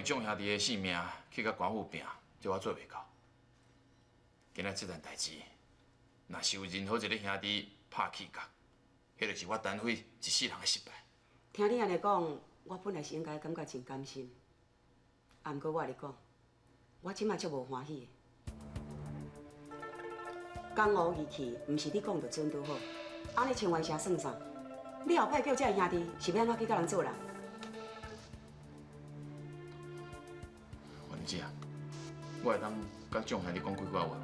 眾兄弟的性命去佮官府拚，這我做袂到。今仔這件代誌，若是有任何一个兄弟拍氣角，彼就是我陳輝一世人的失敗。聽你按呢講，我本來是應該感覺真甘心，啊，毋過我共你講，我這擺足無歡喜的。江湖義氣，毋是你講就準拄好。按呢清源社算啥？你後擺叫這个兄弟是欲按怎去佮人做人？元姐啊，我會當佮眾兄弟講幾句話無？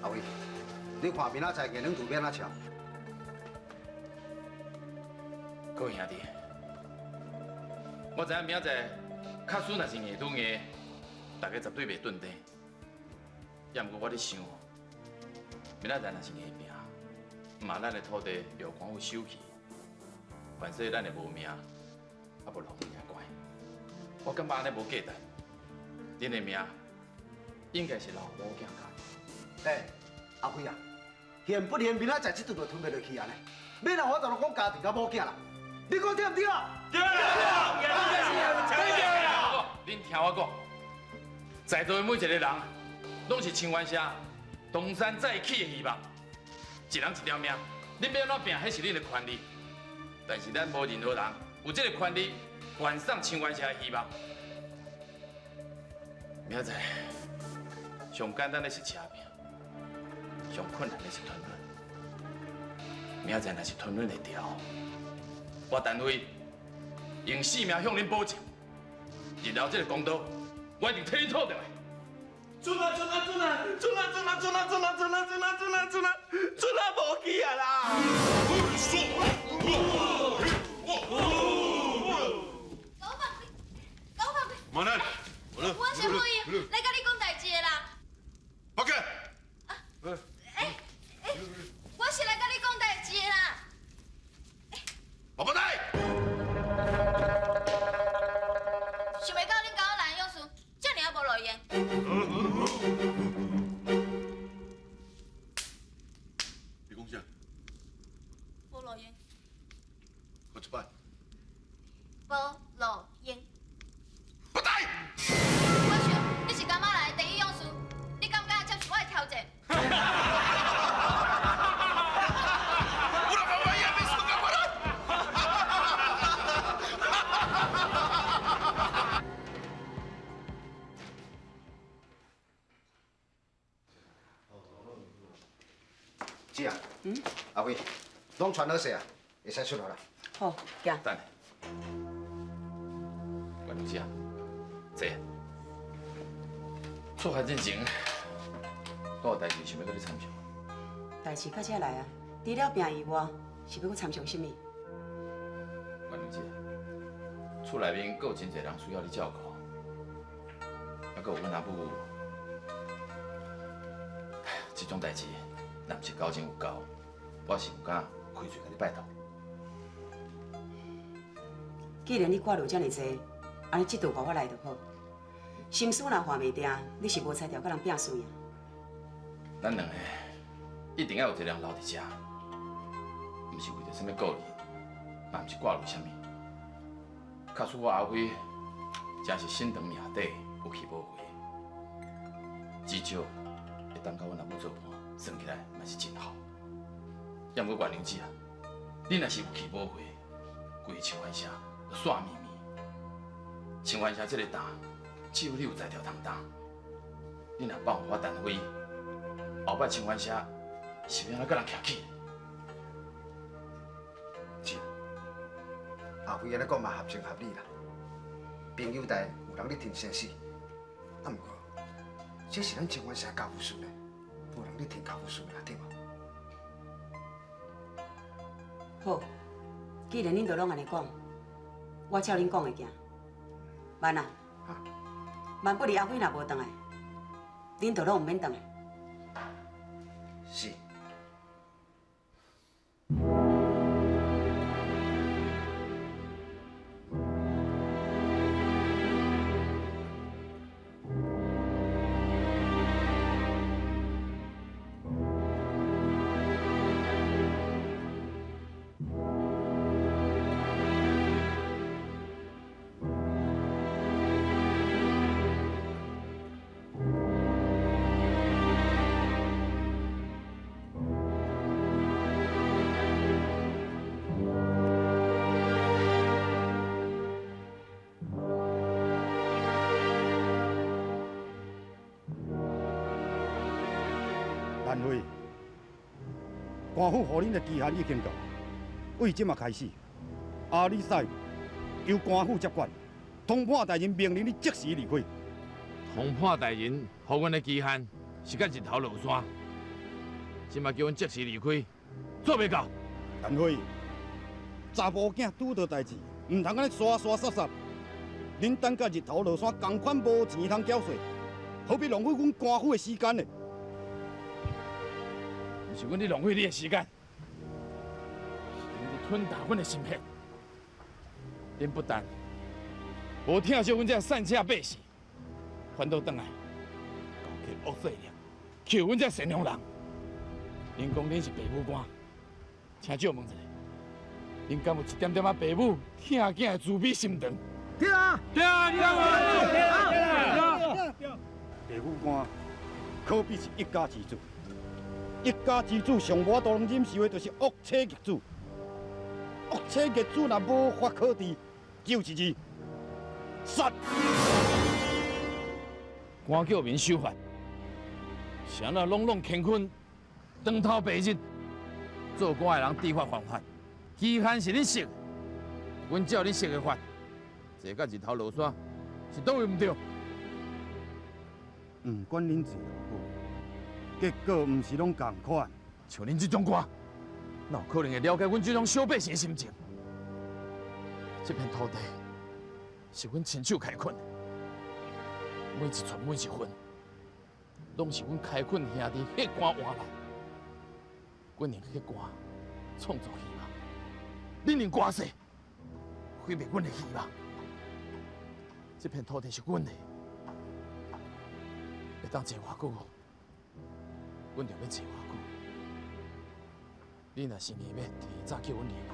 阿偉，你看明仔載硬軟圖欲按怎抄？各位兄弟，我知影明仔載確實若是硬拄硬，大家絕對袂頓地。也毋過我咧想，明仔載若是硬拚，毋嘛咱的土地予官府收去，凡勢咱會無命，啊無留命關。我感覺按呢無價值，恁的命應該是留某囝跤。欸，阿輝啊，嫌不嫌明仔載這頓就吞袂落去啊呢？欲人我就講家庭佮某囝啦，你講對毋對啊？對對對，恁聽我講，在座的每一個人，攏是清源社東山再起的希望，一人一條命，恁欲按怎拚，彼是恁的權利。但是咱無任何人有這个權利斷送清源社的希望。明仔載上簡單的是車拚，上困難的是吞卵。明仔載若是吞卵會著，我陳輝用性命向恁保證，日後這个公道，我一定替恁討轉來。準啊準啊準啊準啊準啊準啊準啊準啊準啊準啊準啊準啊無去啊啦！狗放屁！狗放屁！马兰，我是故意來佮你講代誌的啦。 OK。欸欸，我是來佮你講代誌的啦。寶寶袋。想袂到恁九蘭勇士遮爾仔無路用。你講啥？無路用。閣一擺。無路用。不對。我想你是感覺來的第一勇士，你敢不敢接受我的挑戰？我老爸也沒輸過我啦。姐啊，阿輝，攏傳好勢啊，會使出發啦。好，行。等下，關老師啊，坐。出發進前，我有代誌想欲佮你參詳。代誌到這來啊，除了拚以外，是欲閣參詳啥物？關老師，厝內面閣有真濟人需要你照顧，猶閣有阮阿母，這種代誌，若毋是交情有夠，我是毋敢開喙共你拜託。既然你掛慮遮爾濟，按呢這頓予我來就好。心思若橫袂定，你是無才調佮人拚輸贏。咱兩个一定愛有一個人留佇遮，毋是為著啥物顧慮，嘛毋是掛慮啥物。假使我阿輝真是身長命短，有去無回，至少會當佮阮阿母做伴，算起來嘛是真好。猶毋過月娘姊啊，你若是有去無回，規个清源社就散咪咪。清源社這个擔，只有你有才調通擔。你若放予我陳輝，後擺清源社是欲按怎佮人徛起？是，阿輝按呢講嘛合情合理啦。朋友代有人咧聽生死，啊毋過，這是咱清源社家父事呢，無人咧聽家父事啦，對無？好，既然恁都攏按呢講，我照恁講的行。萬啊，萬不離阿輝若無轉來，恁就攏毋免轉來。是。陈辉，官府予恁的期限已经到，为这马开始，阿里赛由官府接管，通判大人命令你即时离开。通判大人予阮的期限是到日头落山，这马叫阮即时离开，做袂到。陈辉，查某囝拄著代志，毋通按呢沙沙杀杀。恁等到日头落山，仝款无钱通缴税，何必浪费阮官府的时间呢？毋是阮咧浪费你的时间，是恁咧吞噬阮的心血。恁不但无疼惜阮这散赤百姓，反倒转来勾结恶势力，欺负阮这善良人。恁讲恁是爸母官，请借问一下，恁敢有一点点仔爸母疼囝的慈悲心肠？对啊！对啊！对啊！对啊！对啊！爸母官可比是一家之主，一家之主上无法度忍受的，就是恶妻逆子。恶妻逆子若无法可治，只有一字：杀！官叫民守法，是按怎朗朗乾坤，当头白日，做官的人知法犯法，期限是恁设，阮照恁设的法。坐到日头落山，是佗位毋对？毋管恁做偌好，结果毋是拢仝款。像恁这种官，哪有可能会了解阮这种小百姓的心情？这片土地是阮亲手开垦的，每一寸每一分，拢是阮开垦兄弟血汗换来。阮用血汗创造希望，恁用官势毁灭阮的希望。这片土地是阮的，会当坐偌久，阮就欲坐偌久。你若是硬欲提早叫阮离开，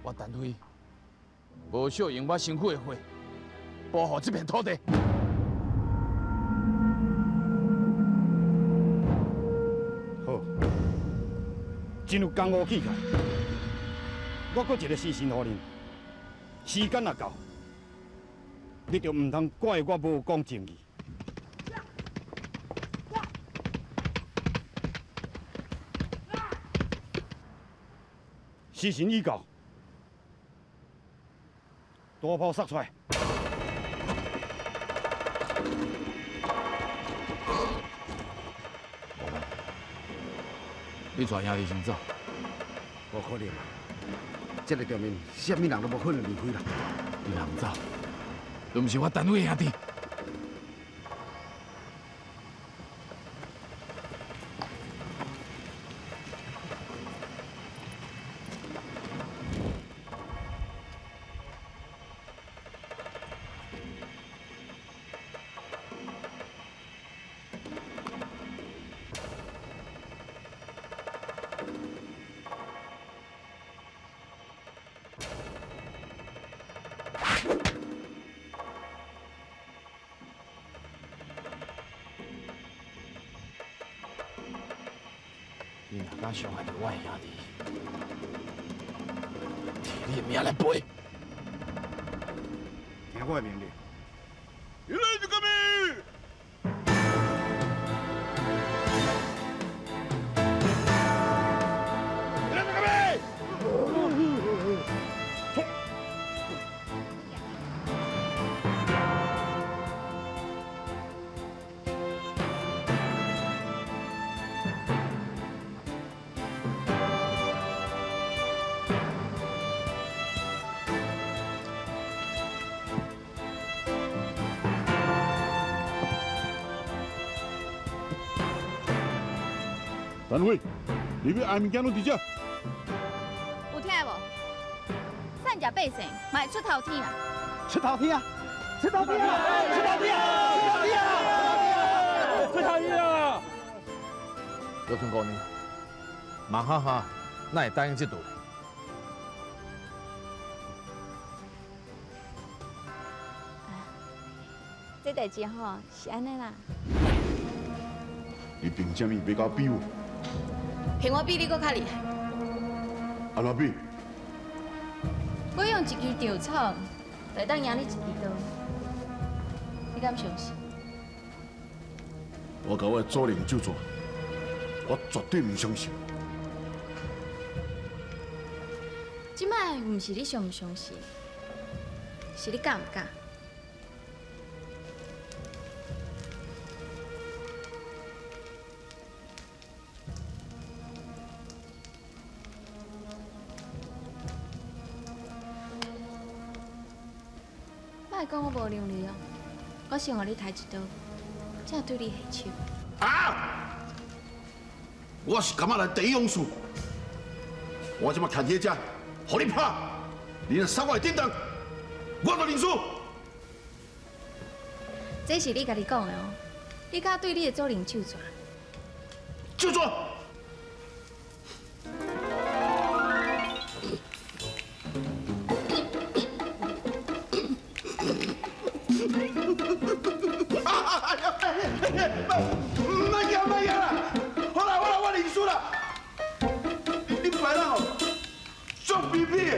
我陈辉无惜用我身躯的血保护这片土地。好，真有江湖气概。我阁一个时辰予恁，时间若到，你就毋通怪我无讲正义。时辰已到，大炮撒出来！你带兄弟先走。无可能啊！这个场面，啥物人都无可能离开啦。你若毋走，就毋是我陈辉兄弟。你若敢伤害著我的兄弟，替你的命来赔。听我的命令。来就革命！来就革命！陈辉，你欲爱物件拢伫遮。有听无？散食百姓嘛会出头天啦！出头天啊！出头天啊！出头天啊！出头天啊！出头天啊！刘春姑娘，马哈哈，哪会答应这道理？这代志吼是按呢啦。你凭啥物欲佮我比武？凭我比你阁较厉害。按怎比？我用一支稻草，就会当赢你一支刀，你敢相信？我共我的祖灵咒诅，我绝对毋相信。这摆毋是你相毋相信，是你敢毋敢？莫讲我无能力哦，我先予你刣一刀，才对你下手。啊！我是感觉来第一勇士，我这马徛伫遮，予你拍，你若杀我会振动，我就认输。这是你家己讲的哦，你敢对你的主人咒诅？咒诅！莫惊莫惊啦！好啦好啦，我认输啦。你白人哦，足卑鄙的。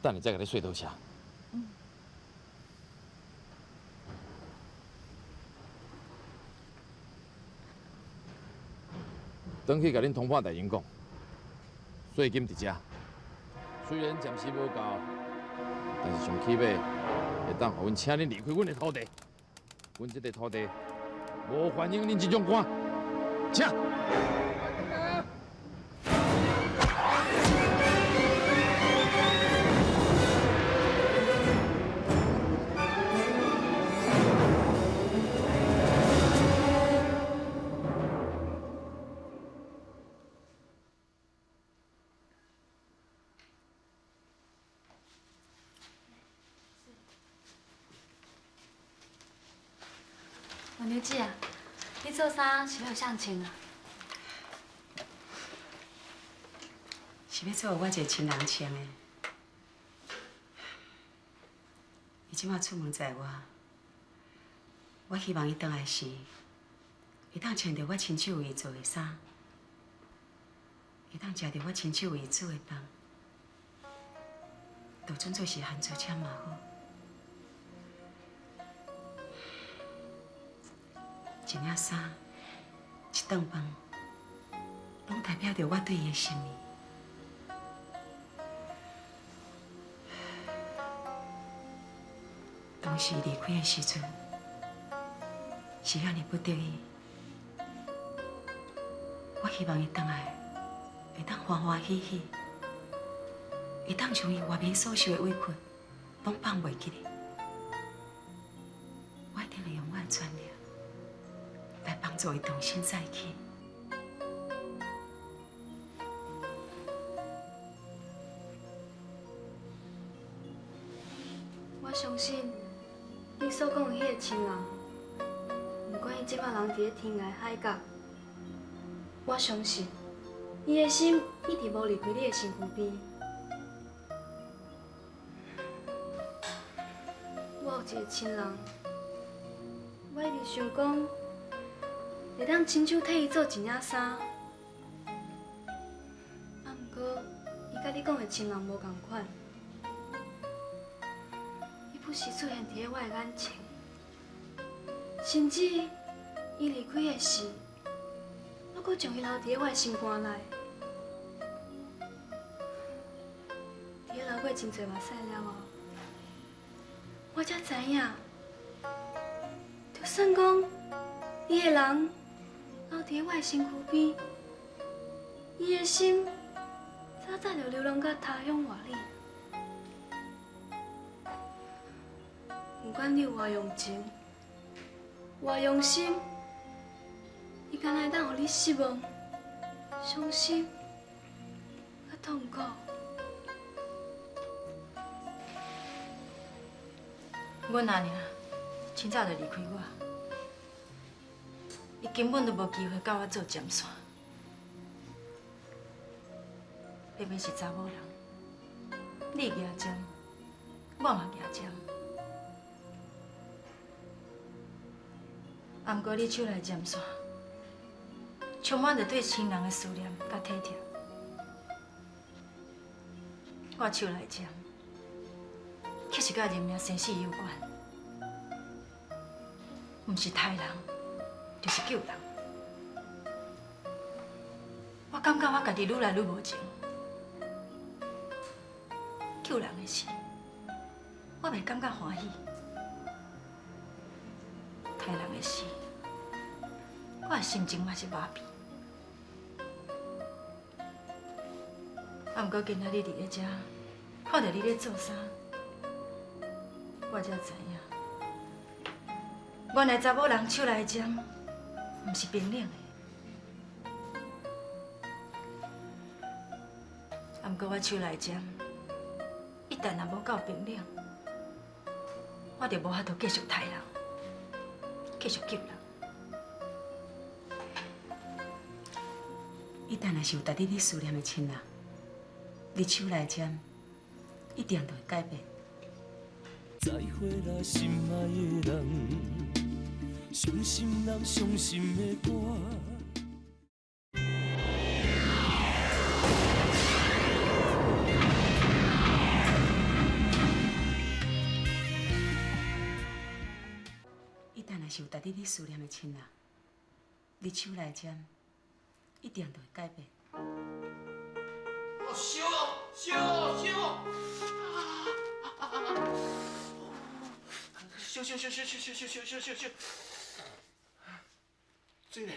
等下再共你说多谢。嗯。转去共恁通判大人讲，税金伫遮。虽然暂时无够，但是上起码会当予阮请恁离开阮的土地。阮这块土地无欢迎恁这种官，请。王娘子啊，你做衫是欲予谁穿啊？是欲做予我一个亲人穿的。伊这马出门在外，我希望伊转来时，会当穿著我亲手为伊做的衫，会当食著我亲手为伊煮的饭，就准做是番薯签嘛好。一领衫，一顿饭，拢代表著我对伊的心意。当时离开的时阵，是遐尔不得已。我希望伊转来，会当欢欢喜喜，会当将伊外面所受的委屈，拢放袂记咧。我一定会用我的专业来帮助伊重新再起。我相信你所讲的彼个亲人，不管伊这摆人伫咧天涯海角，我相信伊的心一直无离开你的身躯边。我有一个亲人，我一直想讲，会当亲手替伊做一领衫，啊，毋过伊佮你讲的亲人无仝款，伊不时出现伫咧我的眼前，甚至伊离开的时，我阁将伊留伫咧我的心肝内。伫咧流过真济目屎了后，我才知影，就算讲伊的人留伫我的身躯边，伊的心早早就流浪到他乡外里。不管你有偌用情，偌用心，伊敢若会当予你失望、伤心、佮痛苦。阮阿娘真早就离开我，伊根本就无机会佮我做针线。明明是查某人，你举针，我嘛举针。啊，毋过你手内针线，充满着对亲人的思念佮体贴。我手内针，确实佮人命生死有关，毋是刣人，就是救人。我感覺我家己愈來愈無情，救人的事，我袂感覺歡喜；刣人的事，我的心情嘛是麻痹。啊，毋過今仔日佇咧遮，看著你咧做啥，我才知影，原來查某人手內的針，毋是冰冷的。啊，毋過我手內的針，一旦若無夠冰冷，我就無法度繼續刣人，繼續救人。一旦若是有值得你思念的親人，你手內的針一定就會改變。再會啦，心愛的人，傷心人傷心的歌。一旦若是有值得你思念的親人，你手內的針一定就會改變。哦，燒燒燒！燒燒燒燒燒燒燒燒燒燒！水蓮，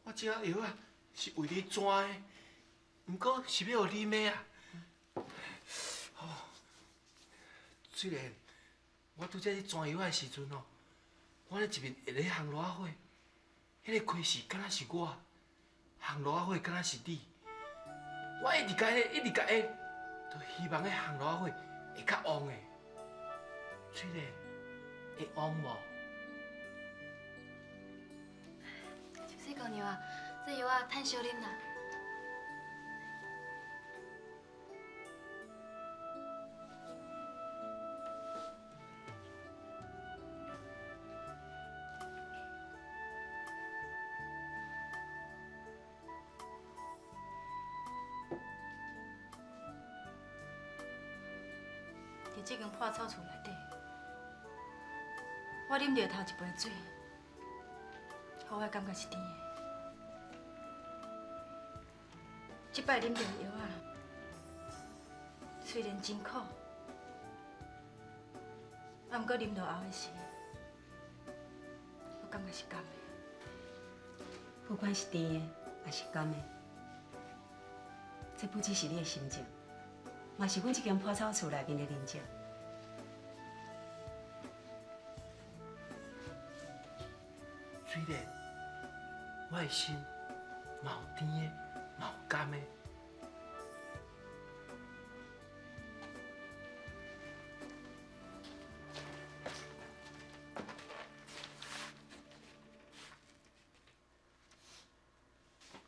我這藥啊是為你轉的，毋過是欲予你買啊。哦，水蓮，我拄才咧轉藥的時陣哦，我咧一面會咧烘爐仔火，彼个開始敢若是我，烘爐仔火敢若是你。我一直共咧，一直共咧，就希望彼烘爐仔火會較旺的。水蓮，會旺無？秋水姑娘啊，這藥仔趁小啉啦。佇這間破草厝內底，我啉著頭一杯水，予我感覺是甜的。這擺啉著的藥仔，雖然真苦，啊，毋過啉落喉的時，我感覺是甘的。不管是甜的，抑是甘的，這不只是你的心情，嘛是阮這間破草厝內面的人情。雖然我的心嘛有甜的，嘛有甘的。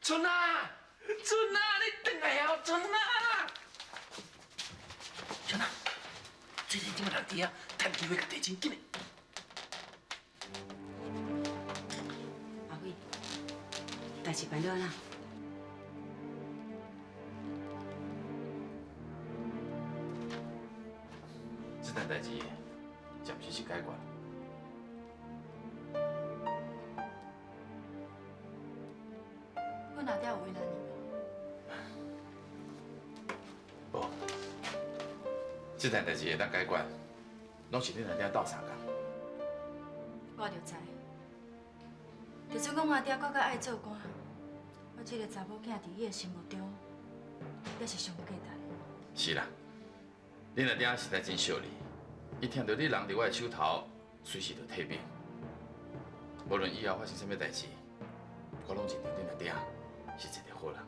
春仔，春仔，你轉來啊！春仔，春仔，最近這馬人佇遐趁機會共提亲，緊嘞。阿伟，代誌辦了按怎？這件代誌暫時是解決。阮阿爹有為難你無？無，這件代誌會當解決，攏是恁阿爹鬥相共。我就知，就算講阿爹閣較愛做官，我這个查某囝佇伊的心目中，也是上有價值。是啦，恁阿爹實在真惜你，伊聽著你人佇我的手頭，隨時就退兵。無論以後發生啥物代誌，我攏認定恁阿爹是一個好人。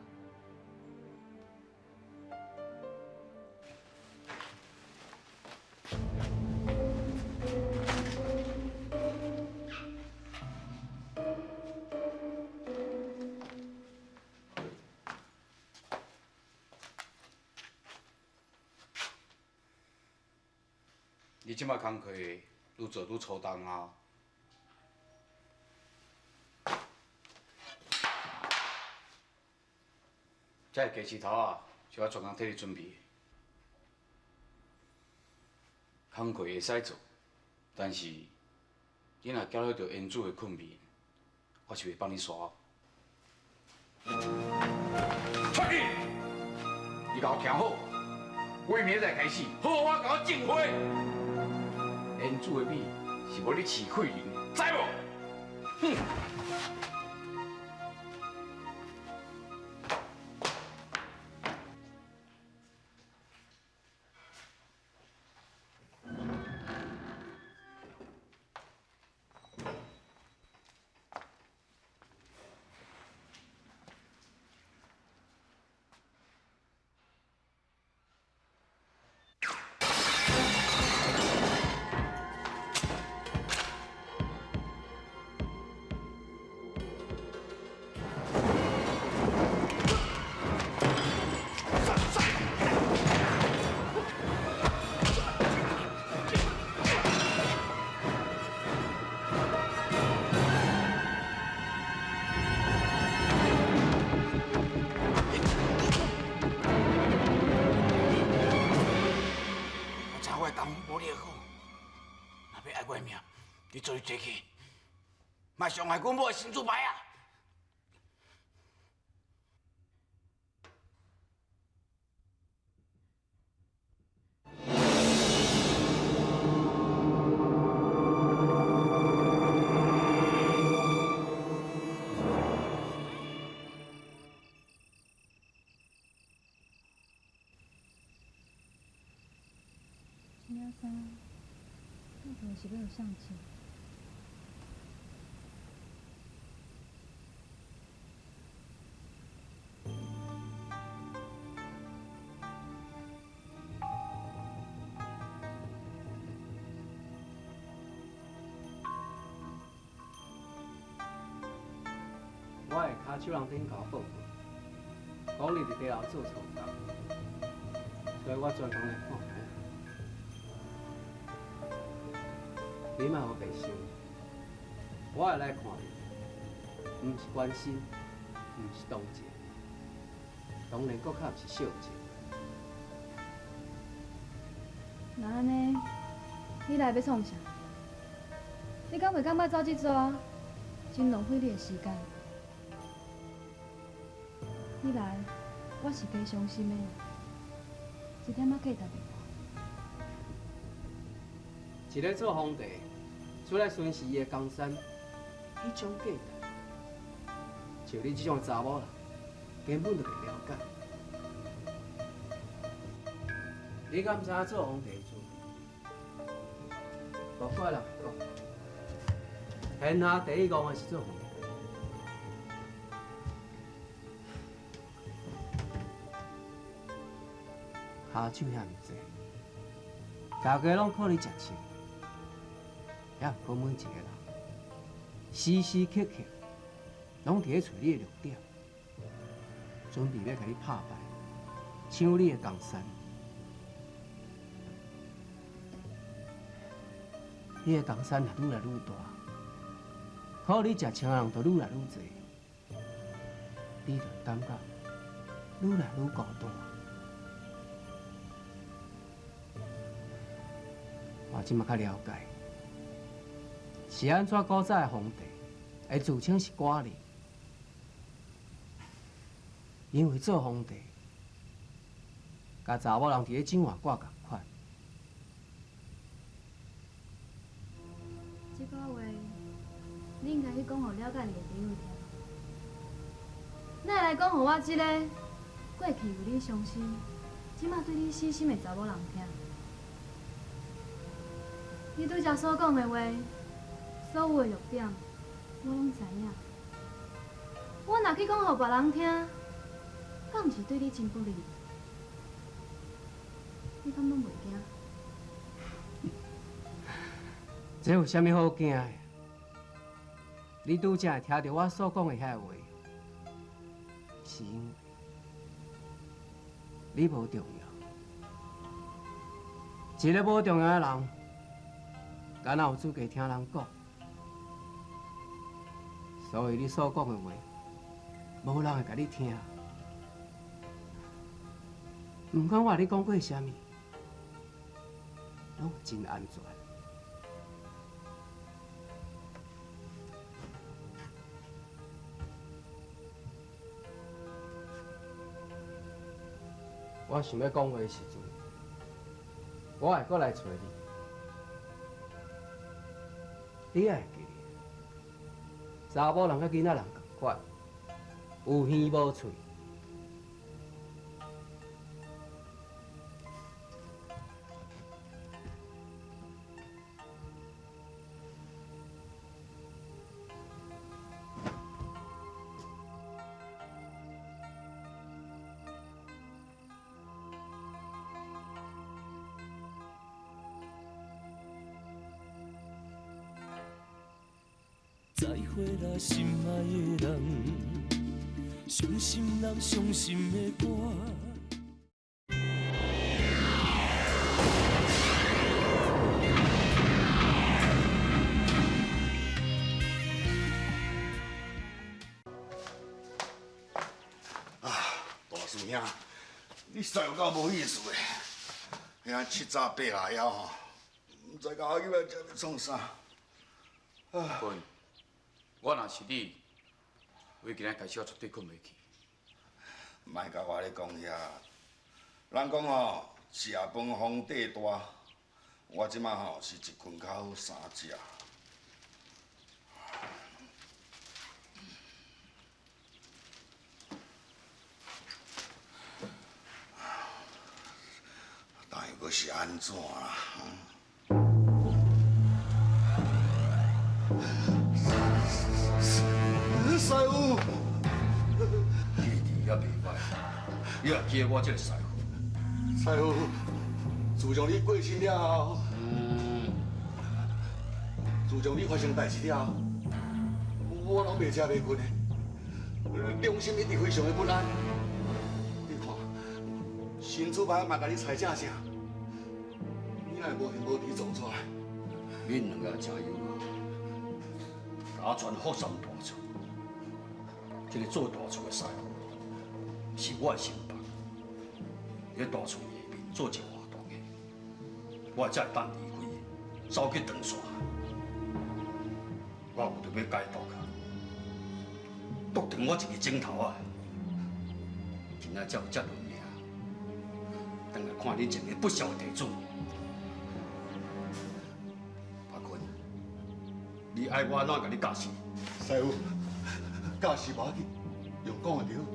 你這擺工課愈做愈粗重啊！這个鸡翅頭仔是我專工替你準備的。工课会使做，但是你若搅扰著缘主的困眠，我是袂放你煞。出去！你共我听好，我明仔载开始，好好共我种花。缘主的米是无咧饲废人，知无？哼！你做你坐去，莫伤害阮某的神主牌啊！这领衫，当初是欲予谁穿？我的跤手人顶共我报告，讲你伫地楼做错工，所以我专工来看觅。你莫予白想，我会来看你，毋是关心，毋是同情，当然阁较毋是惜情。那按呢？你来欲创啥？你敢袂感觉走这逝，真浪费你的时间？你来，我是加伤心的，一点仔价值袂无。一个做皇帝，出来巡视伊的江山，彼种价值，像你这种查某人，根本就袂了解。你敢知影做皇帝的滋味？无怪人会讲，天下第一戆的是做皇帝。跤手遐尔济，大家拢靠你食穿，也毋过每一个人，时时刻刻拢伫咧揣你的弱点，准备欲共你拍败，抢你的江山。你的江山若愈来愈大，靠你食穿的人就愈来愈济，你就感觉愈来愈孤单。我这马较了解，是按怎古早的皇帝会自称是寡人，因为做皇帝，佮查某人伫咧井碗挂仝款。这句话，你应该去讲予了解你的朋友听，哪会来讲予我这个过去为你伤心，这马对你死心的查某人听？你拄才所讲的话，所有的弱点，我拢知影。我若去讲予别人听，敢毋是对你真不利？你敢拢袂惊？这有啥物好惊的？你拄才会听著我所讲的遐话，是因为你无重要。一个无重要的人，敢若有资格听人讲？所以你所讲的话，无人会共你听。毋管我共你讲过啥物，攏真安全。我想欲讲话的时阵，我会阁来揣你。你爱会记得，查某人佮囡仔人仝款，有耳无喙。再会啦，心爱的人，伤心人伤心的歌。啊，大师兄，你实在有够无意思的，遐七早八下枵吼，毋知共我入来遮欲创啥。啊。我若是你，为今仔开始我绝对睏袂去。莫共我咧讲遐，人讲吼，食饭皇帝大，我这马吼是一困较好三食。但又阁是按怎啦？师傅，记忆也袂歹，你也记得我这个师傅。师傅，自从你过身了后，自从你发生代志了后，我拢袂食袂睏的，良心一直非常的不安。你看，神主牌嘛共你猜正正，你哪会无闲无志做出来？恁两个真友好，共我传福山大厝。这个做大厝的师傅是我的心腹，伫大厝下面做一个活动的，我才会当离开，走去长沙。我有着欲解毒啊，毒成我一个钟头啊！今仔才有这轮命，转来看恁一个不肖弟子。阿坤，你爱我按怎共你教示？师傅。教示无要紧，用讲的就好，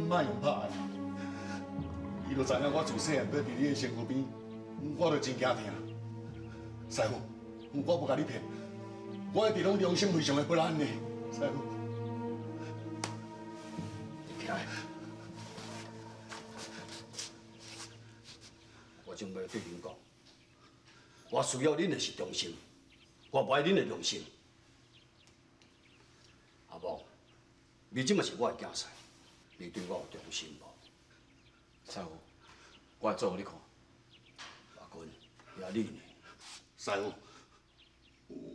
莫用拍的。伊就知影我自细汉搁伫你的身躯边，我就真惊疼。师傅，我无共你骗，我一直拢良心非常的不安呢。师傅，你起来，我准备对恁讲，我需要恁的是忠心，我无爱恁的良心。阿旺，你这马是我的囝婿，你对我有忠心无？师傅，我会做予你看。阿坤，遐你呢？师傅，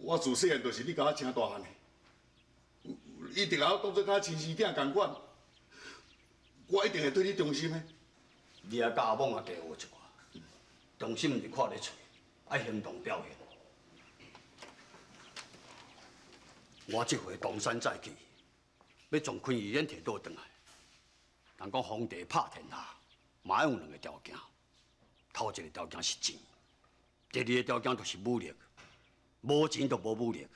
我自细汉就是你共我请大汉的，一直共我当作佮亲生囝仝款，我一定会对你忠心的。你也佮阿旺也加学一寡，忠心毋是看咧喙，爱行动表现。我这回东山再起，欲从坤义园提倒转来。人讲皇帝拍天下，嘛爱有两个条件。头一个条件是钱，第二个条件就是武力。无钱就无武力，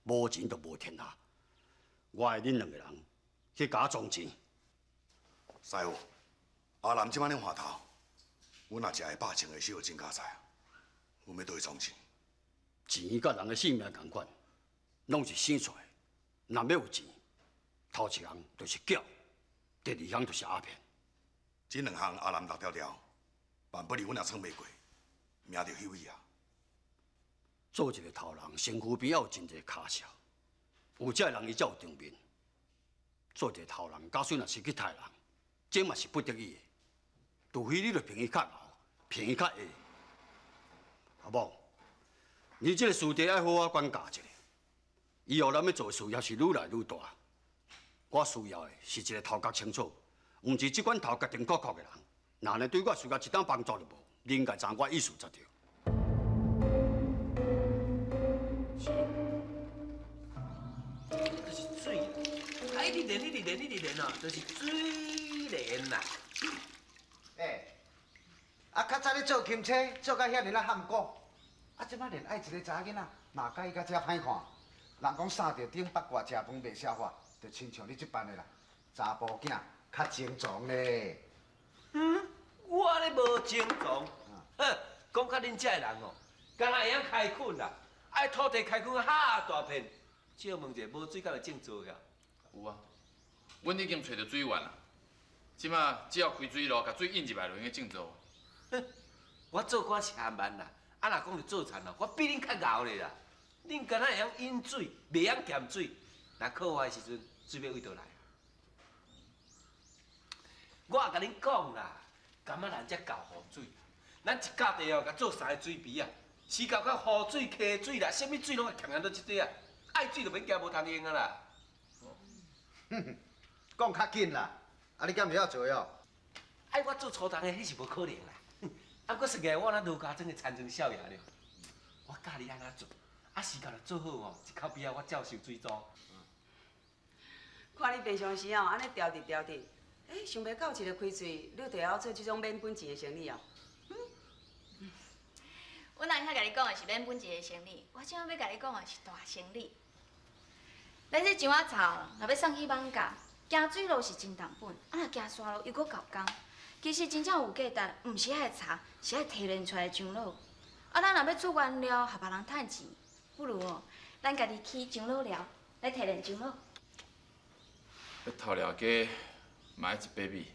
无钱就无天下。我爱恁两个人去共我装钱。师傅，阿南这摆咧换头，阮若食会饱，穿会少，真佳哉啊！阮欲倒去装钱？钱佮人的性命仝款。拢是生出来，若欲有钱，头一项就是缴，第二项就是鸦片。这两项阿南六条条，万不利阮也撑袂过，命就休去啊！做一个头人，身躯边要有真济跤手，有这个人伊才有场面。做一个头人，假使若是去杀人，这嘛是不得已的。除非你著凭伊较𠢕，凭伊较会。阿某，你这个师弟爱好好管教一下。以后咱欲做的事业是愈来愈大，我需要的是一个头壳清楚，毋是这款头壳定壳壳的人。若呢对我事业一点帮助都无，你应该知我意思才对。练，一直练，一直练哦，就是水练啦。欸，啊，较早你做琴车做甲遐尔仔含苦，啊，这摆连爱一个查某囡仔，嘛佮意甲这歹看。人讲三条顶八卦食饭袂消化，就亲像你这般的啦，查埔囝较精壮咧。嗯，我咧无精壮，哼，讲较恁遮的人哦，敢若会晓开垦啦，爱土地开垦哈大片，借问者无水敢会种作呀？有啊，阮已经揣著水源啦，这马只要开水路，共水引入来就用得种作。哼，我做官是含慢啦，啊若讲著做田哦，我比恁较𠢕咧啦。恁敢若会晓饮水，袂晓咸水，若渴我的时阵，水欲为佗来啊？我也共恁讲啦，感觉咱遮够雨水，咱一甲地哦，共做三个水池啊，是到甲雨水、溪水啦，啥物水拢会强强到这块啊，爱水就免惊无通用啊啦。讲较紧啦，啊你敢袂晓做哦？爱我做粗重的，彼是无可能啦。啊，阁算起来我若罗家庄的田庄少爷了，我教你按怎做，啊时间若做好哦，一口边仔我照收水租。看你平常时哦，按呢调直调直，欸，想袂到一个开喙，你就会晓做这种免本钱的生意哦。阮阿兄共你讲的是免本钱的生意，我这摆欲共你讲的是大生意。咱这樟仔草若欲送去艋舺，行水路是真重本，啊若行山路又阁够工。其实真正有价值，毋是彼个茶，是爱提炼出来的樟脑。啊，咱若欲出原料，予别人趁钱，不如哦，咱家己起樟脑寮来提炼樟脑。欲偷料鸡，嘛爱一百米，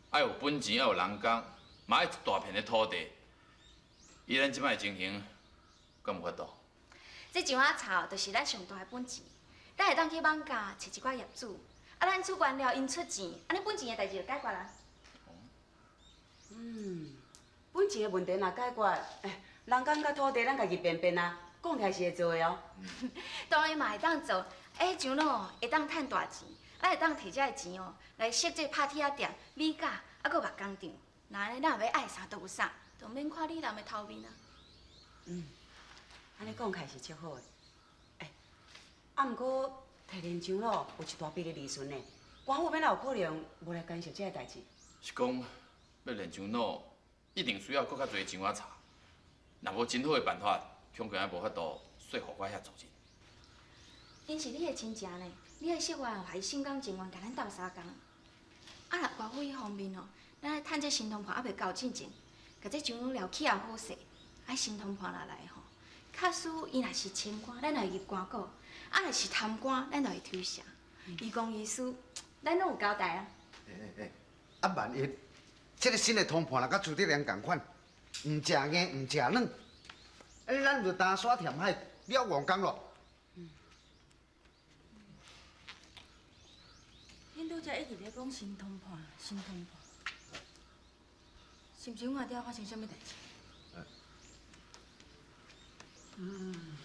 爱有本钱，爱有人工，嘛爱一大片的土地。以咱这摆的情形，敢有法度？这樟仔草就是咱上大的本钱，咱会当去艋舺揣一寡业主，啊，咱出原料，𪜶出钱，按呢本钱的代志就解决啦。嗯，本钱的问题若解决，欸，人工佮土地咱家己变变啊，讲起来是会做的哦。当然嘛会当做，欸，樟脑会当趁大钱，咱会当提这个钱哦，来设这拍铁仔店、米架，啊，阁木工厂。若按呢，咱若欲爱啥就有啥，就免看你人的头面啊。嗯，按呢讲起来是足好的。欸，啊，毋过提炼樟脑有一大笔的利润呢，官府欲哪有可能无来干涉这个代志？是讲欲炼樟脑，一定需要阁较济樟仔草。若无真好的办法，恐惊无法度说服我遐组织。𪜶是你的亲情呢，你爱设法予伊心甘情愿共咱斗相共。啊，若官府彼方面哦，咱爱趁这新通判犹未到进前，共这樟脑寮起予好势。啊，新通判若来吼，假使伊若是清官，咱就会入棺椁；啊，若是贪官，咱就会抽蛇。伊公伊私，咱拢有交代啊。欸欸，啊，万一这个新的通判若佮朱德良仝款，毋食硬，毋食软，按呢咱就担沙填海了王工咯。恁拄才一直咧讲新通判，新通判，是毋是阮阿爹发生啥物代志？嗯。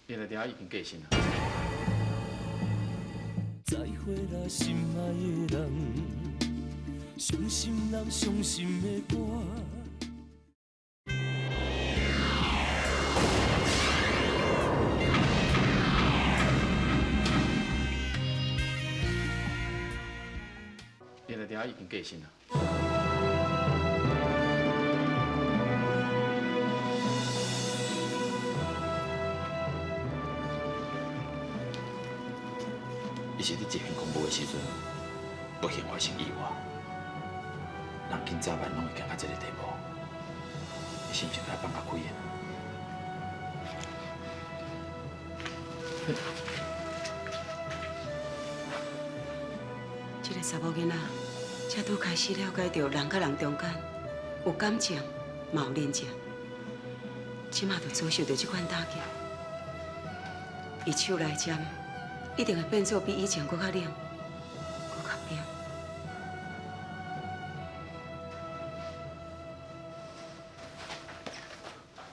你阿爹已经过身啦。再会啦，心爱的人，伤心人，伤心的歌。你阿爹已经过身啦。伊是伫一片恐怖的时阵，不幸发生意外。人紧早晚拢会行到这个地步，你是毋是该放较开的？这个查某囡仔，才拄开始了解到人佮人中间有感情，嘛有人情。这马就遭受到这款打击，伊手内针一定会变做比以前阁较冷、阁较冰。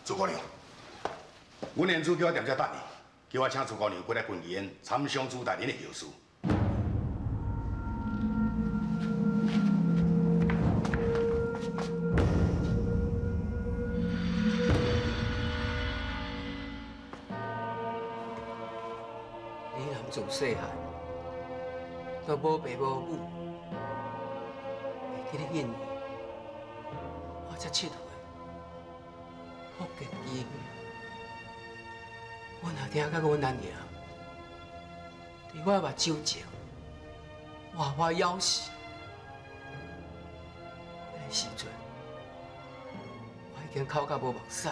朱姑娘，阮连主叫我踮遮等你，叫我请朱姑娘过来群艺院参详朱大人的后事。哎，自细汉都无爸无母，会记得彼年，我才7岁，福建基因，阮阿爹佮阮阿娘，伫我目睭前活活枵死。彼个时阵，我已经哭甲无目屎。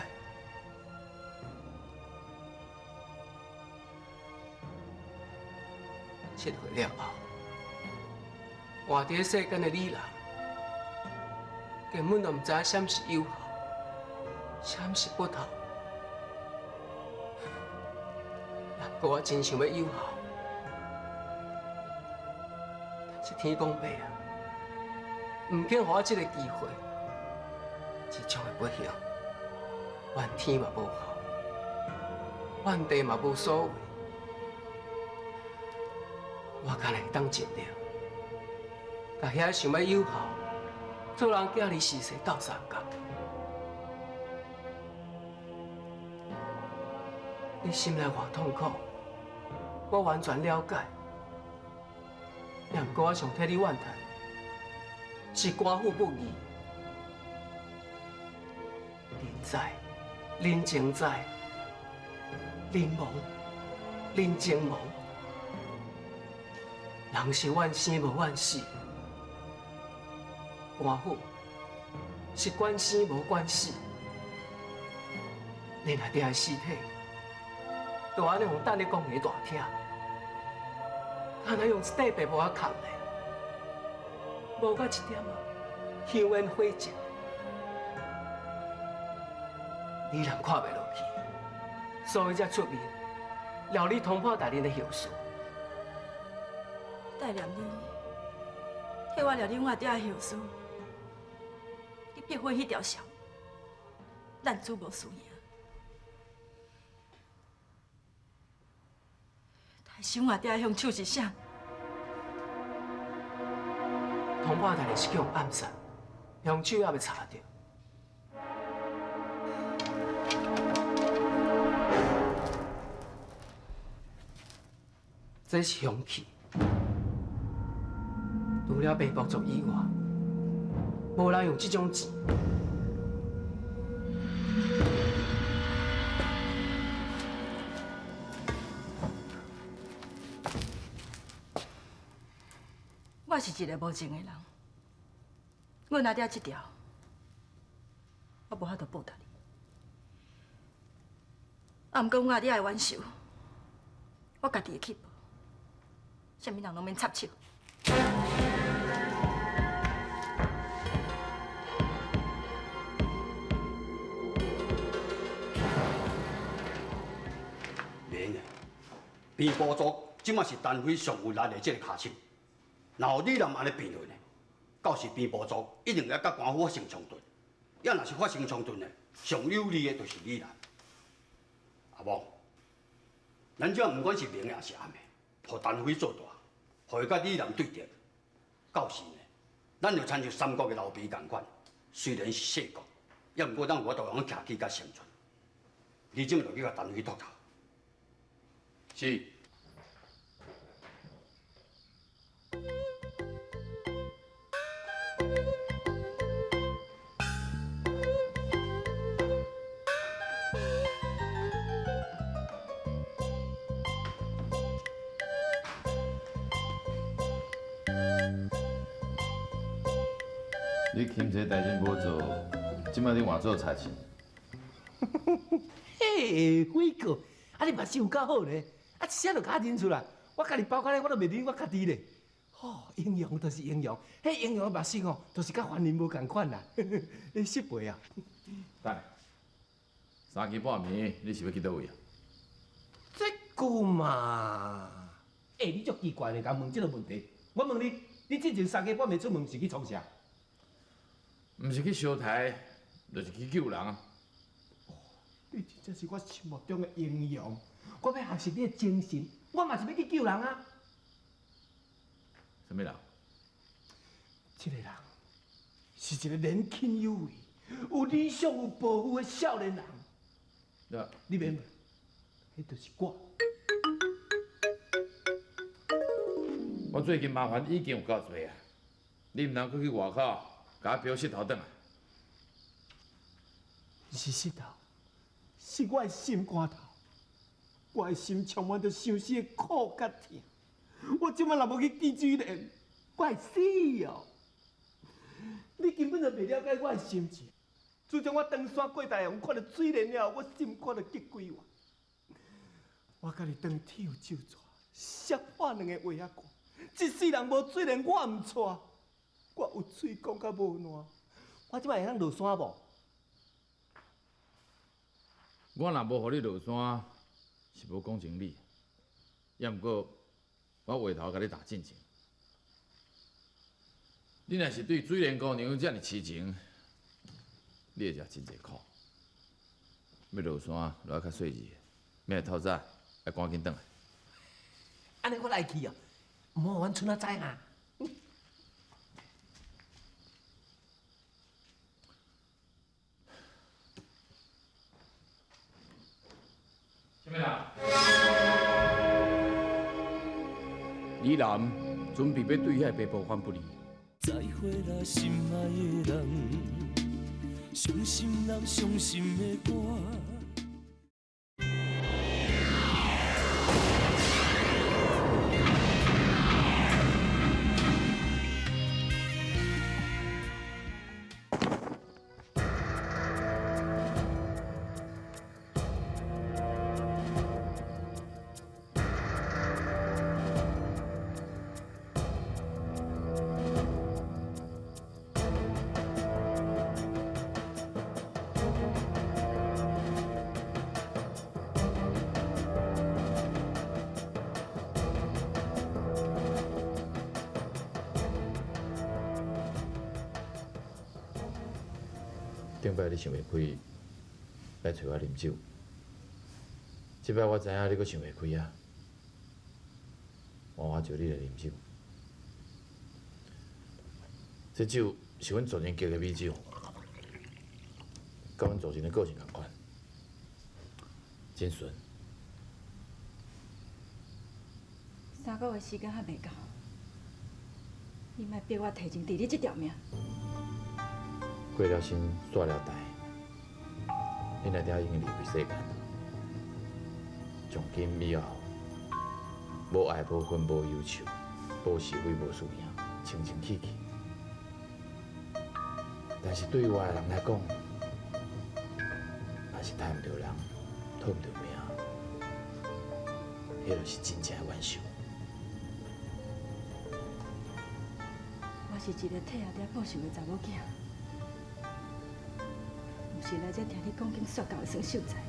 7岁了后，活伫世间的女人，根本就毋知影啥物是有孝，啥物是不孝。不过我真想欲有孝，但是天公伯啊，毋肯予我这个机会。这种的不幸，怨天嘛无孝，怨地嘛无所谓。我敢若会当尽力，共遐想欲有孝、做人囝儿时势斗相共。你心内偌痛苦，我完全了解。也毋过我上替你怨叹，是官府不义，人在，人情在，人亡，人情亡。人是怨生无怨死，官府是管生无管死。恁阿爹的尸体，就按呢予等咧公园大厅，敢若用一块白布仔盖咧，无到一点仔香烟火迹，你人看袂落去，所以才出面料理通判大人的后事。代念你，替我料理阮阿爹的后事，你逼火彼条线，咱主无输赢。杀死阮阿爹的凶手是啥？通判大人是去予暗杀，凶手犹未查著。这是凶器。除了白部族以外，无人用这种钱。我是一个无情的人，阮阿爹这条，我无法度报答你。啊，毋过阮阿爹的冤仇，我家己会去报，啥物人拢免插手。免的，边部族这马是陈辉上有力的这个跤手，若予李南按呢辩论呢，到时边部族一定会佮官府发生冲突，也若是发生冲突呢，上有利的就是李南。阿母，咱这不管是明的还是暗的，予陈辉做大，予伊佮李南对敌，到时呢，咱就亲像三国的刘备仝款，虽然是细国，也毋过咱有法度通徛起佮生存。你这马就去共陈辉秃头。是。你钦差代志无做，这摆你换做差事。嘿，辉哥，啊你目睭有够好咧，啊一声就共我认出来。我家己包括咧，我都袂认我家己咧。吼，英雄就是英雄，彼英雄的目睭吼，就是佮凡人无仝款啦。你失陪啊？等下，三更半暝，你是欲去佗位啊？这个嘛，欸，你足奇怪呢，共问这个问题。我问你，你之前三更半暝出门是去创啥？毋是去烧台，就是去救人啊！你真正是我心目中的英雄，我欲学习你的精神，我嘛是欲去救人啊！啥物人？这个人是一个年轻有为、有理想、有抱负的少年人。你免问，彼就是我。我最近麻烦已经有够济啊，你毋通阁去外口，共我飙舌头转来。毋是舌头，是我的心肝头。我的心充满著相思的苦佮疼。我这摆若无去见水莲，我会死哦！你根本就袂了解我的心情。自从我登山过大洋，看著水莲了后，我心肝就激几万。我佮你当天有酒醉，摔破两个画仔罐。这世人无水莲，我毋娶。我有喙讲甲无烂，我这摆会当落山无？我若无予你落山，是无讲情理。也毋过，我话头共你打进前，你若是对水莲姑娘遮尔痴情，你会食真济苦。欲落山，就爱较细致，明日透早爱赶紧转来。按呢我来去哦，毋好予阮孙仔知哈。啥物人？李南准备欲对遐个白婆反不利。再会啦，心爱的人，伤心人伤心的歌。顶摆你想袂开，来揣我啉酒。这摆我知影你阁想袂开啊，换我招你来啉酒。这酒是阮祖先结的米酒，佮阮祖先的个性仝款，真纯。3个月时间还袂到，你莫逼我提前治你这条命。过了身，煞了台，你若了已经离开世间，从今以后，无爱无恨无忧愁，无是非无输赢，清清气气。但是对外人来讲，若是杀毋著人，讨毋著命，彼就是真正的冤仇。我是一个替阿爹报仇的查某囝。毋是来这听你讲经说教的孙秀才。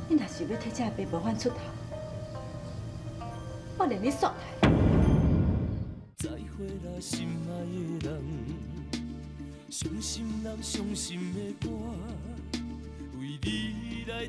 你若是欲替这个白婆反出头，我连你煞来。再会啦，心爱的人，伤心人伤心的歌，为你来。